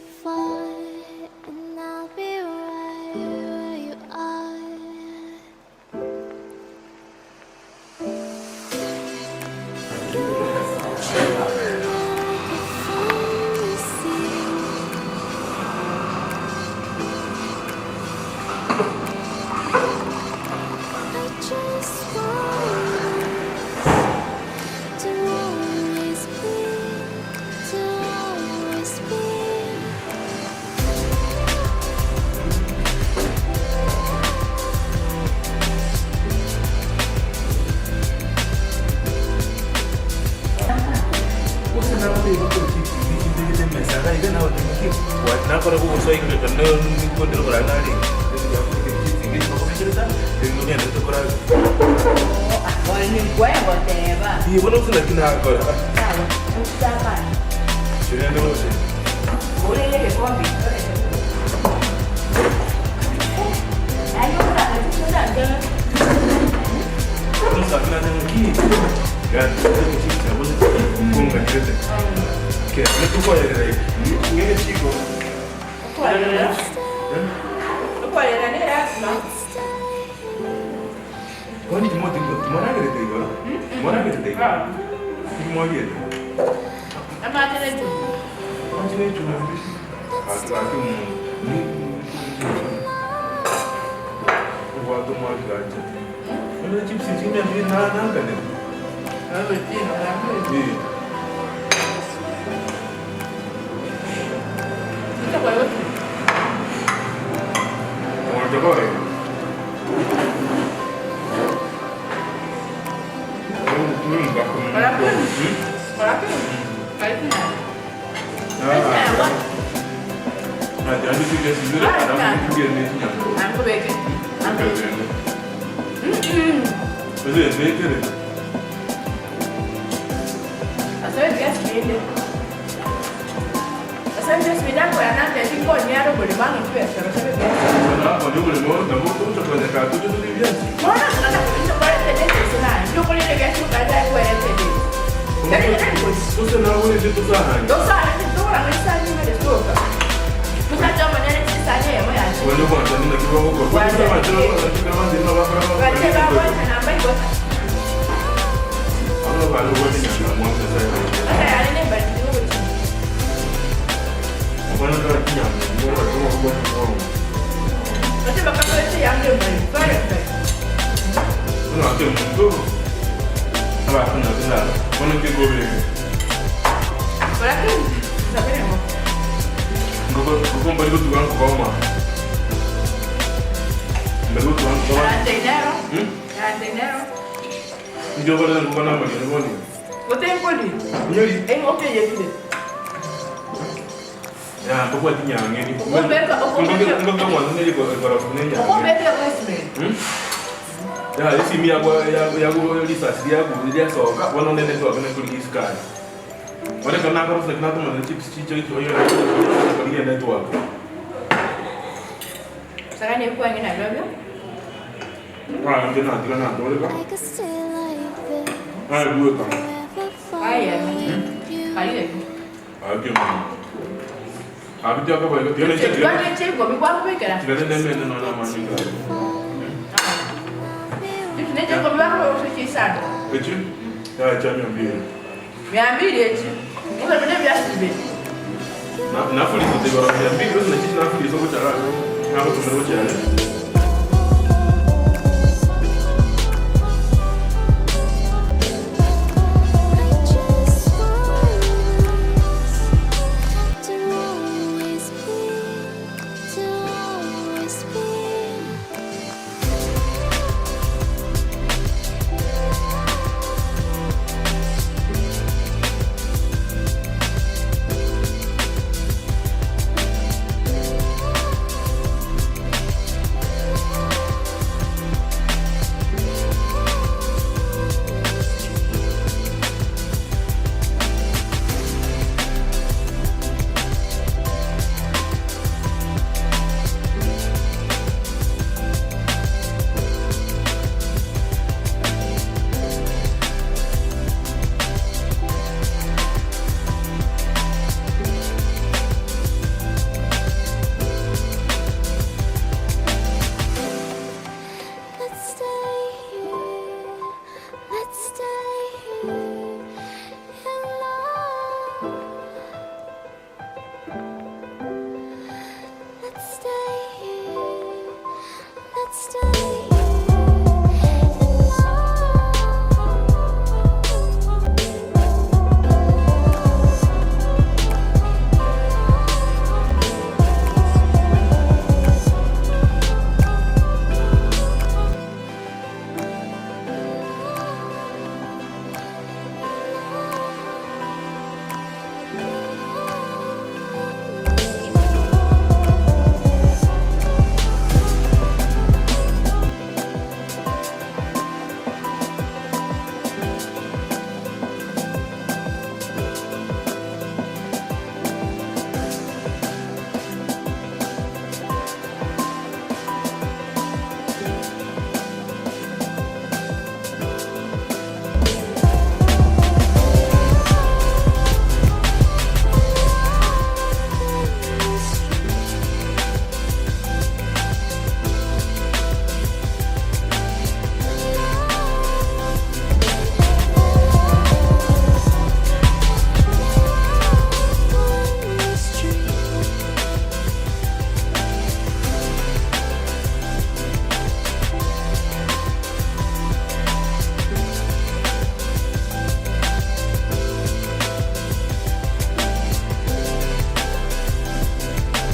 far, and I'll be right where you are. You're a dream that I could finally see. I just want us to always be, to always be. Gose nagotebia okochia ekibi chimbegete emesa iga iga nagotebia ki nakora bogosoa igoro ekero nere korara narenge erinde ogenderete korara. Ee bono gose naki nakora. Chirende gose. Bono saki nacha ng'a ki konganyerete kere tokoyerera eki ng'a egechiko. Kwani timoti timoragerete igoro? Timoragerete igoro? Timwariete? Amache ne echumbi. Gaki gaki omonto. Obwate omwaki gaki. Onye chips chinde mbiri na nankanete. Eh. I could stay like this forever following you.